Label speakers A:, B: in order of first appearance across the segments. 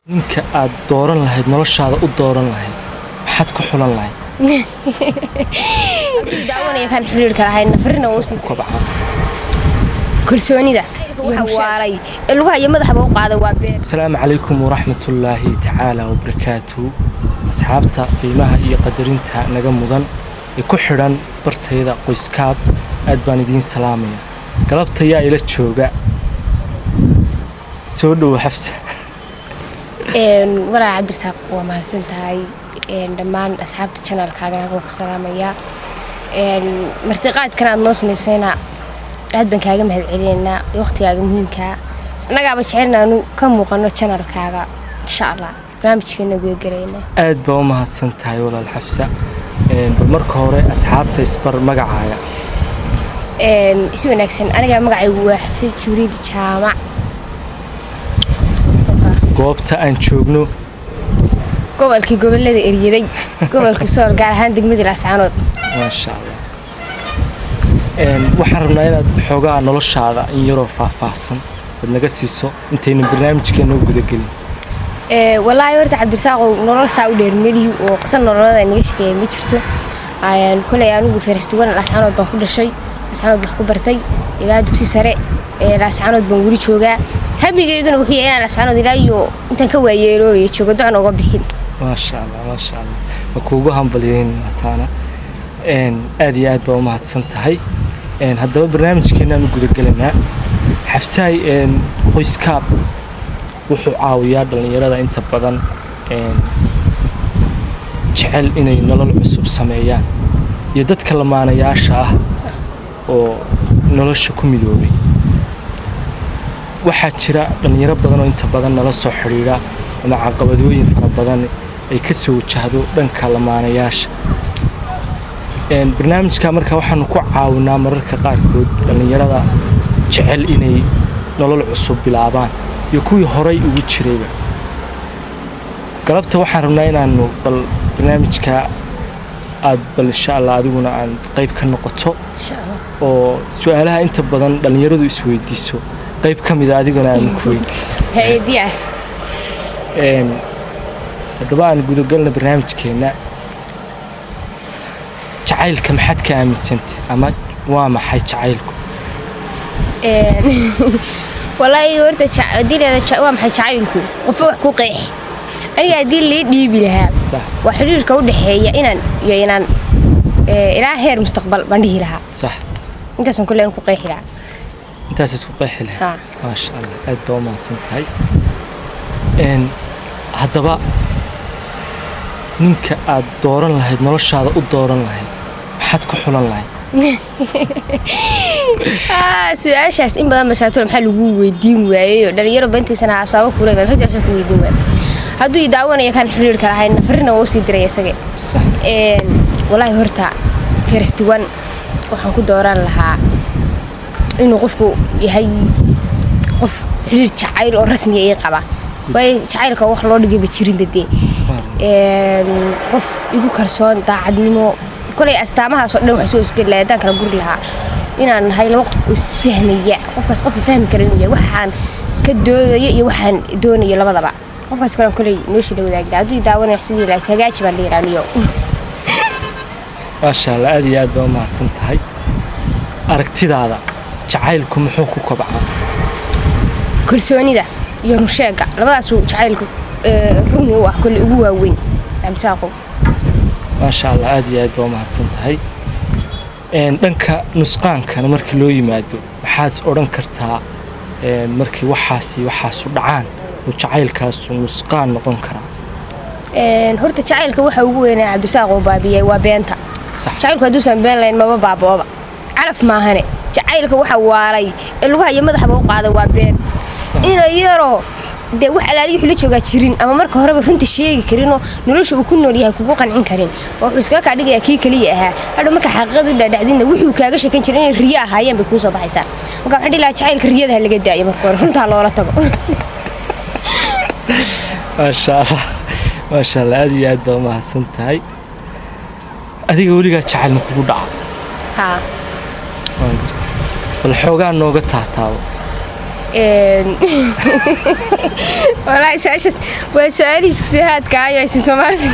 A: Ninka aad dooran lahayd, noloshaada u dooran lahayd, maxaad ku xulan lahayd?
B: Daawanaya kan xiriirka lahayn nafarina waa usii
A: kobcaan.
B: Kalsoonida waxa waalay ee lugaha iyo madaxaba u qaada waa been.
A: Asalaamu calaykum waraxmatullaahi tacaala wabarakaatuhu. Asxaabta qiimaha iyo qadarinta naga mudan ee ku xidhan bartayda Qoyskaab, aad baan idiin salaamaya. Galabta yaa ila jooga? Soo dhowo, Xafsa.
B: Walaa Cabdirasaaq, waa mahadsan tahay. Dhammaan asxaabta channelkaagana waan ku salaamayaa. Martiqaadkan aad noo samaysayna aad baan kaaga mahad celinaynaa. Waqtigaaga muhiimkaa annagaaba jecel inaanu ka muuqano channelkaaga. Insha Allah barnaamijkeena gudagelayna.
A: Aad baa u mahadsan tahay, walaal Xafsa. Bal marka hore asxaabta isbar magacaaga.
B: Si wanaagsan, aniga magacaygu waa Xafsa Jibriil Jaamac.
A: Goobta aan joogno?
B: Gobolkii gobolada eryaday, gobolka Sool, gaar ahaan degmada Laascaanood.
A: Maasha Allah. Waxaan rabnaa inaad xoogaa noloshaada in yaroo faahfaahsan aad naga siiso intaynan barnaamijkeena u gudagelin.
B: Wallaahi horta Cabdirasaaqow, nolol saa u dheer melihi oo qiso nololada naga shekeeya ma jirto. Koley anigu first one Laascaanood baan ku dhashay, Laascaanood baan ku bartay ilaa dugsi sare. Laascaanood baan weli joogaa. Hamigayguna wuxuu yahay inaan Laascaanood ilaa iyo intaan ka waayeelooya joogo, docna uga bixin.
A: Maasha Allah, maasha Allah, ma kuugu hambalyeyn mataana. Aad iyo aad baa u mahadsan tahay. Haddaba barnaamijkeenaan u gudagelaynaa. Xafsaay, Qoyskaab wuxuu caawiyaa dhallinyarada inta badan jecel inay nolol cusub sameeyaan iyo dadka lamaanayaasha ah oo nolosha ku midoobay. Waxaa jira dhallinyaro badan oo inta badan nala soo xidhiidha ama caqabadooyin fara badan ay ka soo wajahdo dhanka lamaanayaasha. Barnaamijka marka waxaanu ku caawinaa mararka qaarkood dhallinyarada jecel inay nolol cusub bilaabaan iyo kuwii horay ugu jirayba. Galabta waxaan rabnaa inaanu bal barnaamijka aad bal insha Allah adiguna aan qayb ka noqoto oo su-aalaha inta badan dhallinyaradu isweydiiso qayb ka mida adiguna aanu ku weydiin. Haddaba aan gudagalna barnaamijkeenna. Jacaylka maxaad ka aaminsantay ama waa maxay jacaylku?
B: Walaahi horta haddii leeda waa maxay jacaylku, qofba wax ku qeex. Aniga haddii lii dhiibi lahaa, waa xiriirka u dhexeeya inaan iyo inaan ilaa heer mustaqbal baan dhihi lahaa. Intaasan kule aan ku qeexi lahaa.
A: Intaasaad ku qeexi lahaa. Maasha Allah, aad baa u mahadsan tahay. Haddaba ninka aad dooran lahayd, noloshaada u dooran lahayd, maxaad ku xulan lahayd?
B: Su-aashaas in badan mashaatol maxaa lagu weydiin waayey oo dhalinyaro baintaysan asaabo kula maxay su-aasha ku weydiin waayey? Hadduu i daawanayo kan xiriirka lahayn, nafarina waa usii diray isaga. Walaahi horta first one waxaan ku dooran lahaa inuu qofku yahay qof xiriir jacayl oo rasmiya ii qaba, waayo jacaylka wax loo dhigayba jirinba dee. Qof igu kalsoon, daacadnimo, kolay astaamahaas oo dhan wax soo isgeli lahaa. Haddaan kala guri lahaa, inaan nahay laba qof oo isfahmaya, qofkaas qof fahmi kara inuu yahay waxaan ka doodayo iyo waxaan doonayo labadaba. Qofkaas kale kolay nolosha la wadaagi lahaa. Hadduu daawanaya wax sidii lahaa hagaaji baan dhihi lahaa niyo.
A: Maasha Allah, aad iyo aad baa u mahadsan tahay. Aragtidaada jacaylku muxuu ku kobcaa?
B: Kalsoonida iyo runsheega, labadaasuu jacaylku runi u ah kolley ugu waaweyn, Cabdisaaqow.
A: Maasha Allah, aad iyo aad baa u mahadsan tahay. Dhanka nusqaankana marka loo yimaado, maxaad odhan kartaa markii waxaasi waxaasu dhacaan oo jacaylkaasu nusqaan noqon karaa?
B: Horta jacaylka waxa ugu weynaa, Cabdisaaq, oo baabiyay waa beenta. Jacaylku hadduusan been lahayn maba baabooba, calaf maahane. Jacaylka waxa waalay ee lugaha iyo madaxaba u qaada waa been. Ina yaroo dee wax alaali wuxuu la joogaa jirin ama marka horeba runta sheegi karinoo nolosha uu ku nool yahay kugu qancin karin ba wuxuu iskaga kaa dhigayaa kii keliya ahaa. Hadhow marka xaqiiqada u dhaadhacdinna, wuxuu kaaga sheekan jiray inay riyo ahaayeen bay kuu soo baxaysaa. Marka waxaan dhihi lahaa jacaylka riyada ha laga daayo, marka hore runtaa loola tago.
A: Maasha Allah, maasha Allah, aad iyo aad baa u mahadsan tahay. Adiga weligaa jacayl ma kugu dhaca?
B: Haa.
A: Waan gartay. Bal xoogaa nooga taataabo.
B: Walaahi su-aashaas waa su-aalihii isku soo haadka ayo aysan Soomaalida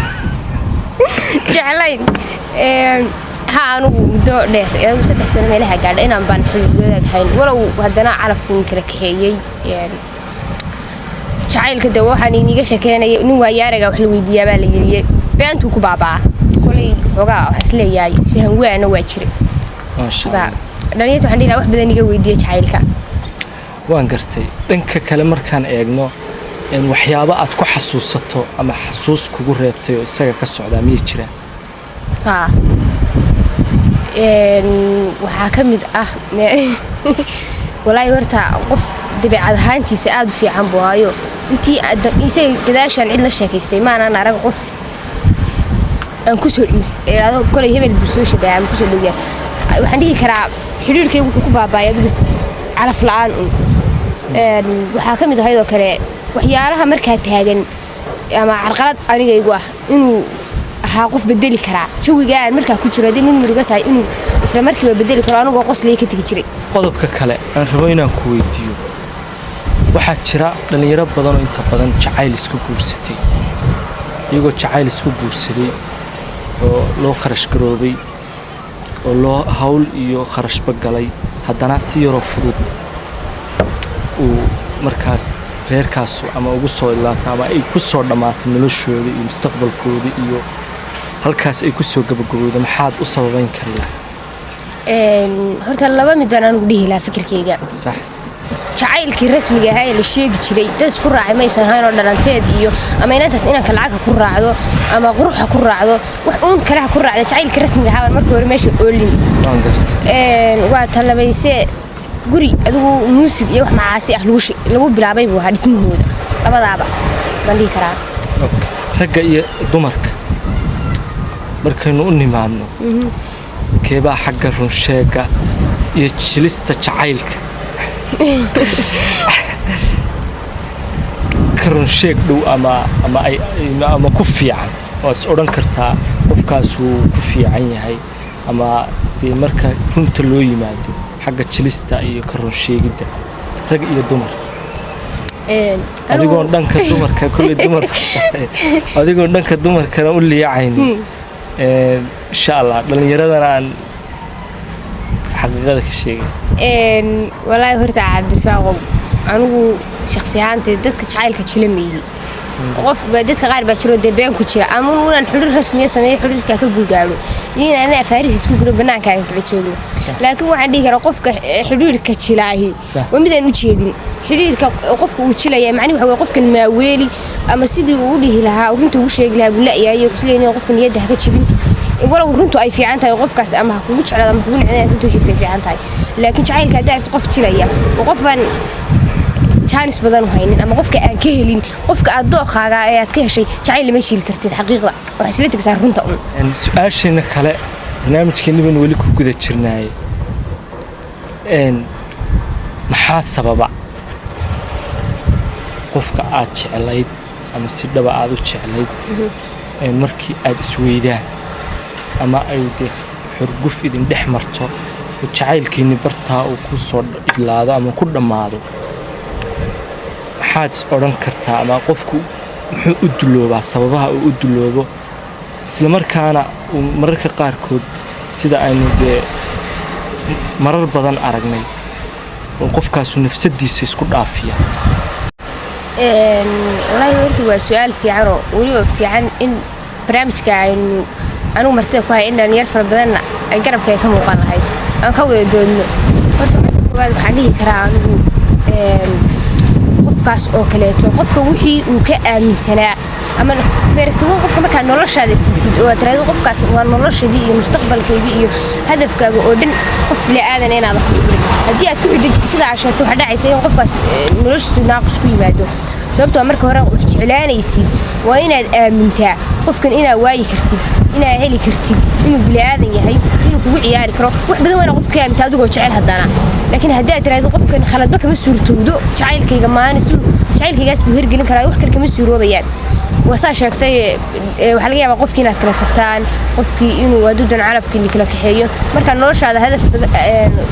B: jeclayn. Ha, anugu muddo dheer, adigu 3 sano meelaha gaadha, inaan baan xiriir wadaag hayn, walow haddana calafkuun kala kaxeeyey. Jacaylka de waxaan iniga sheekeynaya, nin waayaaraga wax la weydiiyaa baa la yiriye, beentuu ku baabaa. Kolay xoogaa waxaa isleeyahay isfahan waana waa jira.
A: Maasha Allah.
B: Dhalinyarta waxaan dhihi lahaa wax badan iga weydiiya jacaylka.
A: Waan gartay. Dhanka kale markaan eegno, waxyaabo aad ku xasuusato ama xasuus kugu reebtay oo isaga ka socdaa miyay jiraan?
B: Haa, waxaa ka mid ah, walaahi horta qof dabeecad ahaantiisa aada u fiican buu hayo. Intii isaga gadaashaan cid la sheekaystay maanaan arag qof aan kusoo iraado kolay hebel buu soo shabahay ama kusoo dhowyahay. Waxaan dhihi karaa xidhiirkaygu wuxuu ku baabaayay adigu calaf la'aan un. Waxaa ka mid ahaydoo kale waxyaalaha markaa taagan ama carqalad anigaygu ah inuu ahaa qof bedeli karaa jawiga aan markaa ku jiro. Haddii mid murugo tahay, inuu isla markiiba bedeli karo, anigoo qoslaya ka tegi jiray.
A: Qodobka kale aan rabo inaan ku weydiiyo, waxaa jira dhallinyaro badan oo inta badan jacayl isku guursatay, iyagoo jacayl isku guursaday oo loo kharash garoobay oo loo hawl iyo kharashba galay, haddana si yaroo fudud uu markaas reerkaasu ama ugu soo ilaato ama ay ku soo dhammaato noloshooda iyo mustaqbalkooda iyo halkaas ay ku soo gabagabowda. Maxaad u sababayn kari lahaa?
B: Horta laba mid baan anigu dhihi lahaa fikirkayga. Jacaylkii rasmiga ahaa ee la sheegi jiray dad isku raacay maysan ahayn oo dhalanteed iyo ama inantaas inanka lacagha ku raacdo ama quruxa ku raacdo, wax uun kale ha ku raacdo. Jacaylkii rasmiga ahaa baan markii hore meesha oolin.
A: Waan gartay.
B: Waa talabayse guri adigu muusig iyo wax macaasi ah lagu bilaabay buu ahaa dhismahooda. Labadaaba baan dhihi karaa.
A: Okay. Ragga iyo dumarka markaynu u nimaadno, keebaa xagga runsheega iyo jilista jacaylka ka runsheeg dhow ama ay ama ku fiican waad is odhan kartaa qofkaasuu ku fiican yahay, ama dee marka runta loo yimaado xagga jilista iyo ka runsheegidda, rag iyo dumar? Adigoon dhanka dumarka, kulley dumar, adigoon dhanka dumarkana u liicaynin, insha Allah dhallinyaradana aan xaqiiqada ka sheegay.
B: Walaahi horta Cabdisaaqow, anigu shakhsi ahaantay dadka jacaylka jila meeyi. Qof baa, dadka qaar baa jiro dee been ku jira, ama inaan xiriir rasmiya sameeyo, xiriirkaa ka guulgaadho, iyo inaan afaarihiis isku gelo, banaanka aan kala joogno. Laakiin waxaan dhihi karaa qofka xiriirka jilaahi waa mid aan u jeedin xiriirka qofka uu jilaya. Macnihi waxa weye qofkan maaweeli ama sidii uu u dhihi lahaa, runta ugu sheegi lahaa buu la'yahay. Isleeyahay qofka niyadda ha ka jibin, walow runtu ay fiican tahay. Qofkaas ama ha kugu jeclaado ama kugu necdaado, runta u sheegtay fiican tahay. Laakiin jacaylka haddaa aragto qof jilaya oo qof aan jaanis badan u haynin ama qofka aan ka helin, qofka aad dooqaaga ee aad ka heshay jacayl lama jiili kartid. Xaqiiqda waxaa isla tegsaa runta un.
A: Su-aasheena kale, barnaamijkeeni baynu weli ku guda jirnaaye, maxaa sababa qofka aad jeclayd ama si dhaba aad u jeclayd, markii aad isweydaan ama ay dee xurguf idin dhex marto oo jacaylkiinni bartaa uu ku soo idlaado ama ku dhammaado, maxaad is odhan kartaa ama qofku muxuu u duloobaa, sababaha uu u duloobo, isla markaana uu mararka qaarkood, sida aynu dee marar badan aragnay, oo qofkaasu nafsadiisa isku dhaafiya?
B: Walaahi horta waa su-aal fiicanoo weliba fiican in barnaamijka aynu anigu martida ku hay in dhalinyar fara badanna ay garabka ay ka muuqan lahayd aan ka wada doodno. Horta marka koowaad waxaan dhihi karaa anigu qofkaas oo kaleeto, qofka wixii uu ka aaminsanaa ama first one, qofka markaa noloshaada siisid oo aad tiraahdo qofkaas waa noloshadii iyo mustaqbalkaygii iyo hadafkaaga oo dhan, qof bini'aadan inaadan ku xidhin. Haddii aad ku xidhid, sida aad sheegto, waxaa dhacaysa in qofkaas noloshiisu naaqis ku yimaado. Sababtoo marka hore wax jeclaanaysid waa inaad aamintaa qofkan inaad waayi kartid, inaad heli kartid, inuu bini'aadan yahay, inuu kugu ciyaari karo. Wax badan waa inaad qofka ka aamintaa adigoo jecel haddana. Laakiin haddaad tiraahdo qofkan khaladba kama suurtowdo jacaylkayga, maani su jacaylkaygaas buu hirgelin karaa, wax kale kama suuroobayaan. Wasaa sheegtay, waxaa laga yaabaa qofkii inaad kala tagtaan, qofkii inuu hadduu calafkiini kala kaxeeyo, marka noloshaada hadaf badan,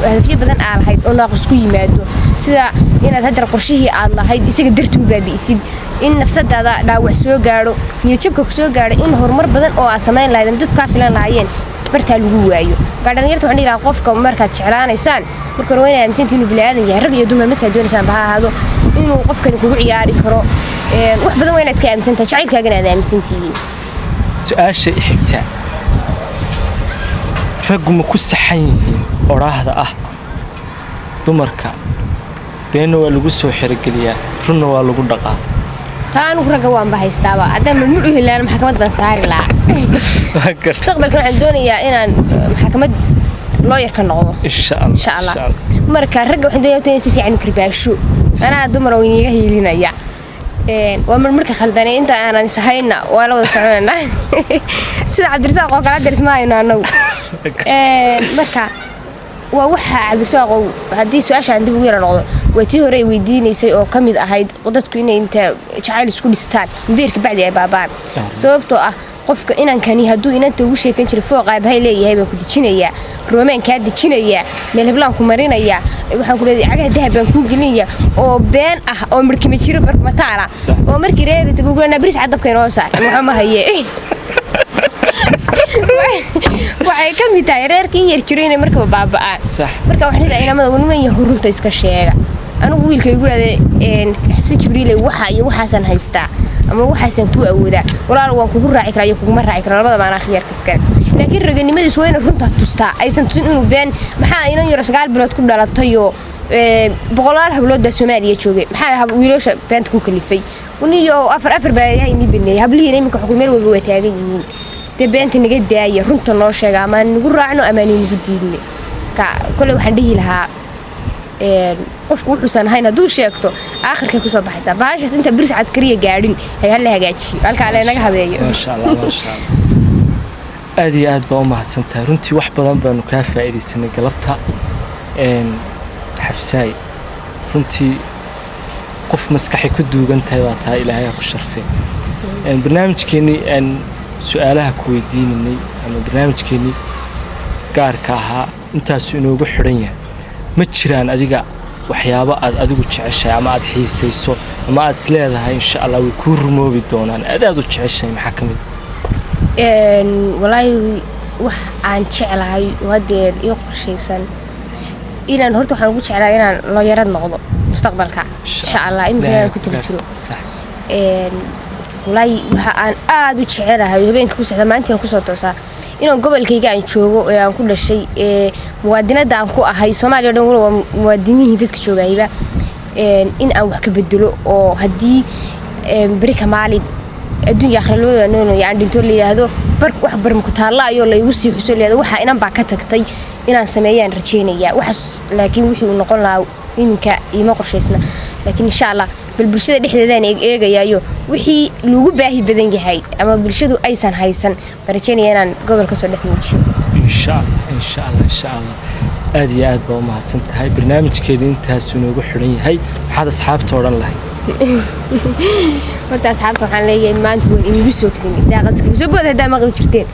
B: hadafyo badan aa lahayd oo naaqis ku yimaado sida Inaad haddana qorshihii aad lahayd isaga dartii u baabi'isid, in nafsadaada dhaawac soo gaadho, niyadjabka ku soo gaadho, in horumar badan oo aad samayn lahayd ama dadku kaa filan lahaayeen bartaa lagu waayo. Marka dhalinyarta waxaan dhihi lahaa, qofka markaad jeclaanaysaan, marka hore waa inay aaminsantihiin inuu bini'aadan yahay, rag iyo dumar markaad doonaysaan ba ha ahaado, inuu qofkani kugu ciyaari karo. Wax badan waa inaad ka aaminsantahay, jacaylkaagana aad aaminsantihiin.
A: Su-aasha xigta: raggu ma ku saxan yihiin odhaahda ah dumarka beenna waa lagu soo xerogeliyaa, runna waa lagu dhaqaa?
B: Taa anigu ragga waanba haystaaba. Haddaan mamnuuc u heli lahaana, maxkamad baan saari lahaa.
A: Waa garta.
B: Mustaqbalkan waxaan doonayaa inaan maxkamad lawyer ka noqdo.
A: Insha Allah.
B: Insha Allah. Marka ragga waxaan doonaya inay si fiican u karbaasho. Anaa dumar oo iniga hiilinaya. Waa marmarka khaldanay inta aanan ishayna waa la wada soconaynaa, sida Cabdirasaaq oo kale. Hadda isma hayno annagu. Marka waa waxa, Cabdirasaaqow, haddii su-aasha aan dib ugu yara noqdo, waa tii hore ay weydiinaysay oo ka mid ahayd dadku inay inta jacayl isku dhistaan muddo yar kabacdi ay baaba'aan, sababtoo ah qofka inankani hadduu inanta ugu sheekan jiray fooq aabahay leeyahay baan ku dejinayaa, roomaan kaa dejinayaa, meel heblaan ku marinayaa, waxaan ku leeyahay cagaha dahab baan kuu gelinayaa, oo been ah oo markima jiro barkmataala, oo markii reer tago kulana bariis cad dabka inoo saar ama waxa ma haye, waxay ka mid tahay reerka in yar jiro inay markaba baaba'aan. Marka waxaan dhihi lahaa inamada niman yahow, runta iska sheega. Anigu wiilka igu dhahday, "Xafse Jibriile, waxa iyo waxaasaan haystaa ama waxaasaan kuu awoodaa," walaal, waan kugu raaci karaa iyo kuguma raaci karaa, labadaba anaa khiyaarka iskale. Laakiin raganimadiisu waa inay runta tustaa, aysan tusin inuu been. Maxaa inan yaro 9 bilood ku dhalatayoo boqolaal hablood baa Soomaaliya joogay, maxaa wiilasha beenta ku kalifay? Niyo afar afar baa Ilaahay inii baneeyay, hablihiina iminka xukun meel walba waa taagan yihiin. Dee beenta naga daaya, runta noo sheega, ama nagu raacno ama nagu diidne. Ka kole waxaan dhihi lahaa, qofku wuxuusan ahayn hadduu sheegto, aakhirkay kusoo baxaysaa bahashaas. Inta birs cad kariya gaadhin hala hagaajiyo, halkaa lanaga habeeyo.
A: Maasha Allah, maasha Allah, aad iyo aad baa u mahadsan tahay. Runtii wax badan baanu kaa faa'iidaysanay galabta. Xafsaay, runtii qof maskaxay ku duugan tahay baa tahay, Ilaahay ha ku sharfee. Barnaamijkeennii aan su-aalaha ku weydiinanay ama barnaamijkeennii gaarka ahaa intaasuu inoogu xidhan yahay. Ma jiraan adiga waxyaabo aad adigu jeceshahay ama aad xiisayso ama aad is leedahay insha Allah way kuu rumoobi doonaan, aad aad u jeceshahay? Maxaa ka mid?
B: Walaahi, wax aan jeclahay oo haddeer ii qorshaysan inaan horta waxaan ugu jeclaa inaan lawyer-ad noqdo mustaqbalka, insha Allah. Iminkana aan ku tali jiro. Walaahi, waxa aan aada u jecelahay, habeenka ku socda, maalintiina kusoo toosaa, inaan gobolkayga aan joogo ee aan ku dhashay ee muwaadinada aan ku ahay Soomaaliya o dhan, walow waa muwaadinihii dadka joogayba, in aan wax ka bedelo, oo haddii beri ka maalin adduunya akhra labada noolaya aan dhinto, la yidhaahdo bar wax barma ku taalla ayoo la igu sii xuso, la yidhahdo waxa inan baa ka tagtay, inaan sameeyaan rajeynayaa waxaas. Laakiin wixii uu noqon lahaa iminka iima qorshaysna, laakiin insha Allah bal bulshada dhexdeedaan eegayaayo wixii lagu baahi badan yahay ama bulshadu aysan haysan baan rajeynaya inaan gobol kasoo dhex muujiyo.
A: Insha Allah, insha Allah, insha Allah. Aad iyo aad baa u mahadsan tahay. Barnaamijkeeda intaasuu inoogu xidhan yahay. Maxaad asxaabta odhan lahayd?
B: Horta asxaabta waxaan leeyahay, maanta waan inagu soo kadin daaqad kaga soo booda haddaa maqli jirteen,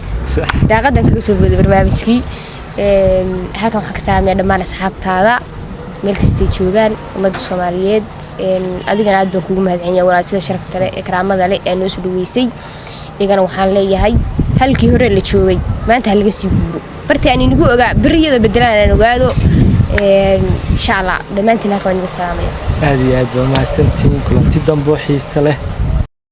B: daaqadan kaga soo booday barnaamijkii. Halkan waxaan ka salaamaya dhammaan asxaabtaada meel kastay joogaan, ummadda Soomaaliyeed. Adigana aad baan kugu mahadcelinayaa, walaal, sida sharafta leh ee karaamada leh ee noo soo dhaweysay. Iyagana waxaan leeyahay, halkii hore la joogay maanta ha laga sii guuro, bartii aan inagu ogaa beriyada bedelaan aan ogaado, insha Allah. Dhammaantiin halkan waan iga salaamaya.
A: Aad iyo aad baa mahadsantihiin. Kulanti dambe oo xiise leh.